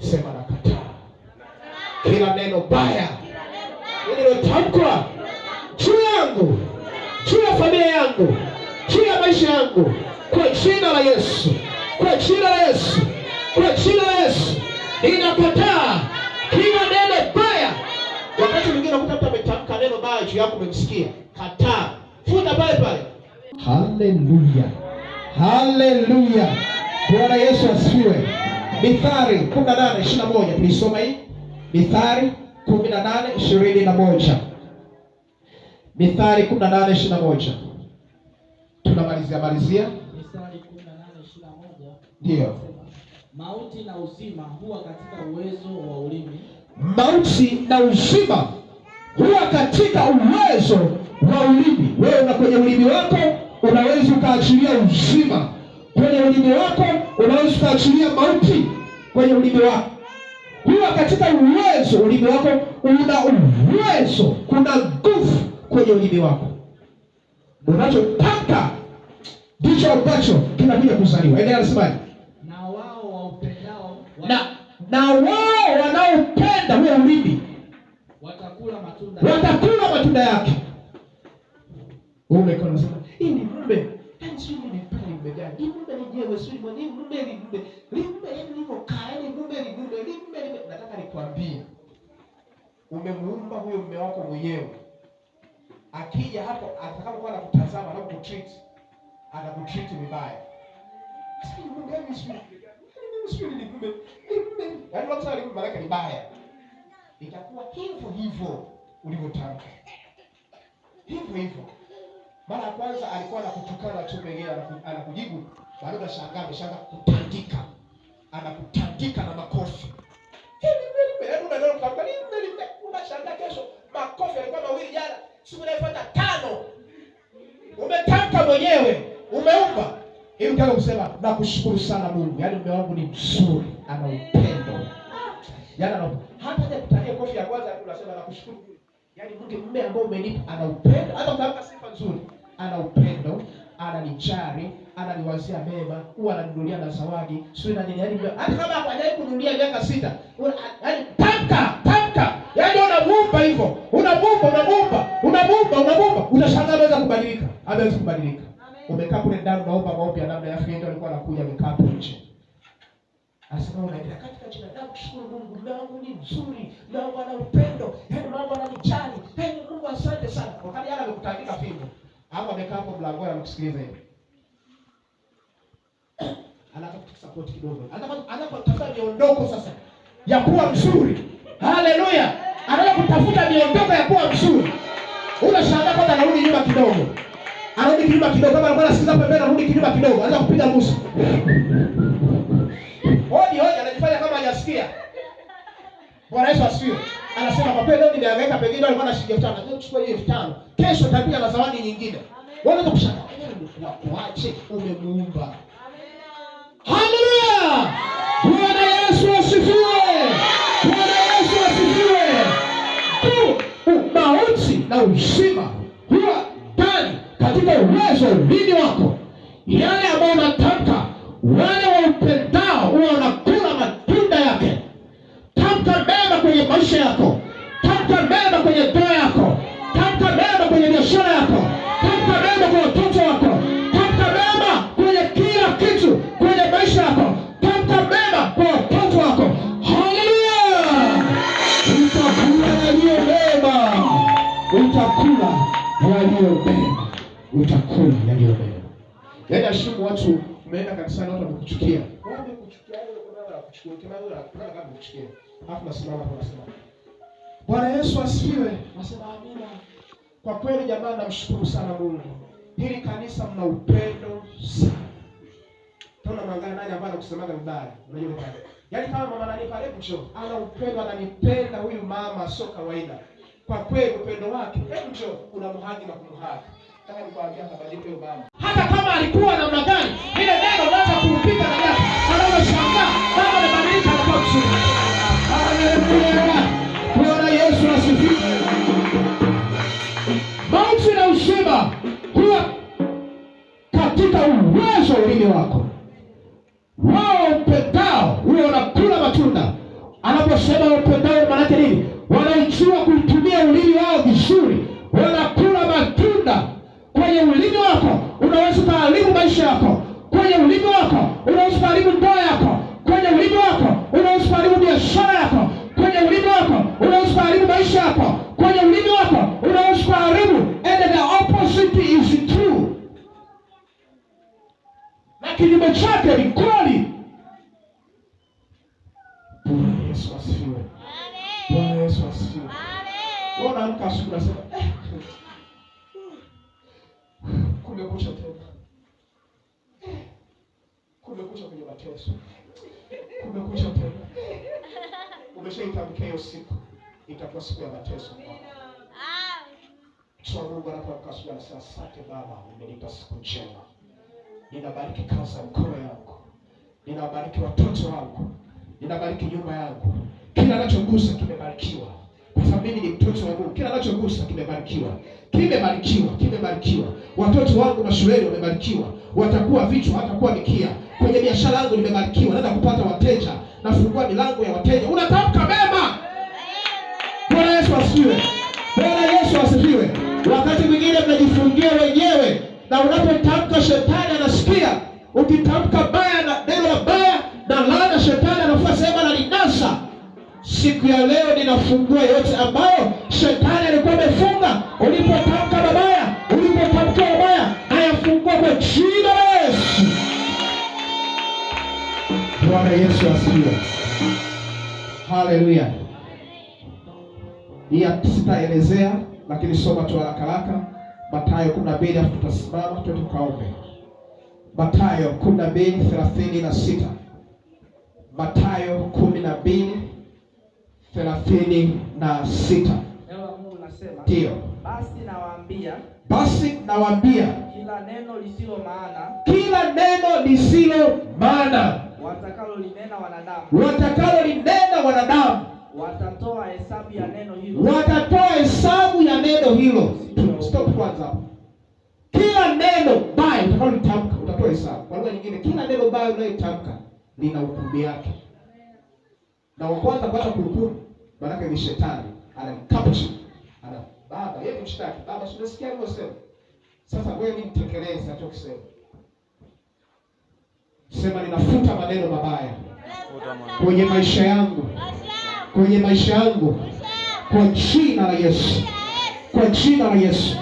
Sema nakataa kila neno baya lililotamkwa juu yangu, juu ya familia yangu, juu ya maisha yangu, kwa jina la Yesu, kwa jina la Yesu, kwa jina la Yesu, ninakataa kila neno baya. Wakati mwingine unakuta mtu ametamka neno baya juu yako, umemsikia, kataa, futa pale pale. Haleluya, haleluya! Bwana Yesu asifiwe. Mithali 18:21 tulisoma hii. Mithali 18:21, Mithali 18:21, tunamalizia malizia. Mithali 18:21. Ndiyo. Mauti na uzima huwa katika uwezo wa ulimi. Mauti na uzima huwa katika uwezo wa ulimi. Wewe una kwenye ulimi wako unaweza ukaachilia uzima, kwenye ulimi wako unaweza ukaachilia mauti, kwenye ulimi wako huwa katika uwezo. Ulimi wako una uwezo, kuna nguvu kwenye ulimi wako. Unachotaka ndicho ambacho kinakuja kuzaliwa. Endelea, anasemaje? Na wao waupendao Na wao wanaopenda huo ulimi watakula matunda watakula matunda yake. Wewe umekaa unasema hii ni mume, yaani sijui mimi nimepata ni mume gani? Hii mume lenyewe sijui mwenye hii mume ni mume. Li mume yaani nilivyokaa, yaani mume ni mume, li mume ni mume. Nataka nikwambie, umemuumba huyo mume wako mwenyewe. Akija hapo atakapokuwa anakutazama, anakutreat, anakutreat vibaya. Sasa ni mume gani sijui? Yaani mimi sijui ni mume. Ni mume. Yaani unasema ni mume maana yake ni baya. Itakuwa hivyo hivyo ulivyotamka. Hivyo hivyo. Mara ya kwanza alikuwa anakutukana tu, pengine anakujibu, baadaye unashangaa ameshaanza kutandika. Anakutandika na makofi. Yaani unaelewa kutamka nini? Unashangaa kesho makofi yalikuwa mawili jana, siku inayofuata 5. Umetamka mwenyewe, umeumba. Ili utaka kusema nakushukuru sana Mungu. Yaani mume wangu ni mzuri, ana upendo. Yaani ana hata haja kutalia kofi ya kwanza unasema nakushukuru. Yaani Mungu mume ambao umenipa ana upendo. Hata utamka sifa nzuri. Ana upendo, ananijali, ananiwazia mema, huwa ananinunulia na zawadi. Sio na nini, yaani hata kama hajawahi kununulia miaka 6, yaani tamka, tamka. Yaani unamuumba hivyo. Unamuumba, unamuumba, unamuumba, unamuumba. Utashangaa ameweza kubadilika. Ameweza kubadilika. Umekaa kule ndani unaomba maombi ya namna ya Afrika, alikuwa anakuja amekaa hapo nje. Anasema unaendelea katika jina la kushukuru Mungu, mume wangu ni mzuri, mume wangu ana upendo, yaani mume wangu ananijali. Yaani Mungu asante sana. Wakati yeye amekutandika fimbo, hapo amekaa hapo mlangoni anakusikiliza hivi. Anaanza kukusupport kidogo. Anapotafuta miondoko sasa ya kuwa mzuri. Haleluya. Anaanza kutafuta miondoko ya kuwa mzuri. Unashangaa kwanza anarudi nyuma kidogo. Anarudi kinyuma kidogo, kama alikuwa anasikiza pembeni anarudi kinyuma kidogo, anaanza kupiga busu. Hodi hodi, anajifanya kama hajasikia. Bwana Yesu asifiwe. Anasema kwa kweli leo nimehangaika, pengine alikuwa na shilingi 5,000, leo chukua hiyo 5,000. Kesho nitakuja na zawadi nyingine. Wewe unaweza kushangaa, wewe umekuwa kuache, umemuumba. Haleluya! Bwana Yesu asifiwe. Bwana Yesu asifiwe. Tu mauti na uzima huwa ndani katika uwezo ulimi wako. Yale ambayo unatamka, wale waupendao huwa wanakula matunda yake. Tamka mema kwenye maisha yako, tamka mema kwenye ndoa yako, tamka mema kwenye biashara yako, tamka mema kwa watoto wako, tamka mema kwenye kila kitu kwenye maisha yako, tamka mema kwa watoto wako. Haleluya! Utakula yaliyo mema, utakula yaliyo mema, utakula yaliyo mema. Yaani ashumu watu umeenda kanisani watu wamekuchukia. Wamekuchukia, wewe kuna wala kuchukia, kuna wala kuna kama kuchukia. Alafu nasimama hapo nasema Bwana Yesu asifiwe. Nasema amina. Kwa kweli jamani, namshukuru sana Mungu. Hili kanisa mna upendo sana. Tuna mwangalia nani ambaye anakusemaga vibaya. Unajua pale. Yaani kama mama nani pale njoo, ana upendo, ananipenda huyu mama sio kawaida. Kwa kweli upendo wake, hebu njoo unamhagi na kumhagi. Nataka nikwambie atabadilika huyo mama. Hata kama alikuwa namna gani, ile neno linaanza kumpika na yake. Anaona baba amebadilika na kuwa mzuri. Haleluya. Bwana Yesu asifiwe. Mauti na uzima huwa katika uwezo wa ulimi wako. Wao upendao huwa wanakula matunda. Ninaposema wapendao, maanake nini? Wanaijua kuitumia ulimi wao vizuri, wanakula matunda. Kwenye ulimi wako unaweza ukaharibu maisha yako, kwenye ulimi wako unaweza ukaharibu ndoa yako, kwenye ulimi wako unaweza ukaharibu biashara yako, kwenye ulimi wako unaweza ukaharibu maisha yako, kwenye ulimi wako unaweza ukaharibu. And the opposite is true, na kinyume chake ni kweli. Bwana Yesu asifiwe. Bwana Yesu asifiwe. Wewe unaamka asubuhi unasema, kumekucha tena. Kumekucha kwenye mateso. Kumekucha tena. Umeshaitamkia hiyo siku, itakuwa siku ya mateso kwako. Mtu wa Mungu anapoamka asubuhi anasema, asante Baba, umenipa siku njema. Ninabariki kazi ya mikono yangu, ninabariki watoto wangu, ninabariki nyumba yangu. Kila anachogusa kimebarikiwa, kwa sababu mimi ni mtoto wa Mungu. Kila anachogusa kimebarikiwa, kimebarikiwa, kimebarikiwa. Watoto wangu mashuleni wamebarikiwa, watakuwa vichwa, hatakuwa mikia. Kwenye biashara yangu nimebarikiwa, naenda kupata wateja, nafungua milango ya wateja. Unatamka mema. Bwana Yesu asifiwe. Bwana Yesu asifiwe. Wakati mwingine mnajifungia wenyewe, na unapotamka shetani anasikia. Ukitamka baya na neno la baya na laana, shetani anafua sehemu analinasa. Siku ya leo ninafungua yote ambayo shetani alikuwa amefunga. Ulipotamka mabaya, ulipotamka mabaya, nayafungua kwa jina la Yesu. Bwana Yesu asifiwe. Haleluya. Hii sitaelezea, lakini soma tu haraka haraka Mathayo 12, afu tutasimama twende tukaombe. Mathayo 12:36. Mathayo 12:36. Neno la Mungu linasema, Ndio. basi nawaambia, Basi nawaambia, kila neno lisilo maana kila neno lisilo maana watakalolinena wanadamu, watakalolinena wanadamu, watatoa hesabu ya neno hilo watatoa hesabu ya neno hilo. Stop kwanza hapo. Kila neno baya utakalolitamka utatoa hesabu. Kwa lugha nyingine, kila neno baya unalotamka lina hukumu yake, na wa kwanza kuanza kuhukumu maanake ni shetani, anamcapture, ana baba yeye mshtaki baba, si unasikia alivyosema? Sasa wewe mimi nitekeleze nachokisema. Sema, ninafuta maneno mabaya kwenye maisha yangu, kwenye maisha yangu, kwa jina la Yesu, kwa jina la Yesu.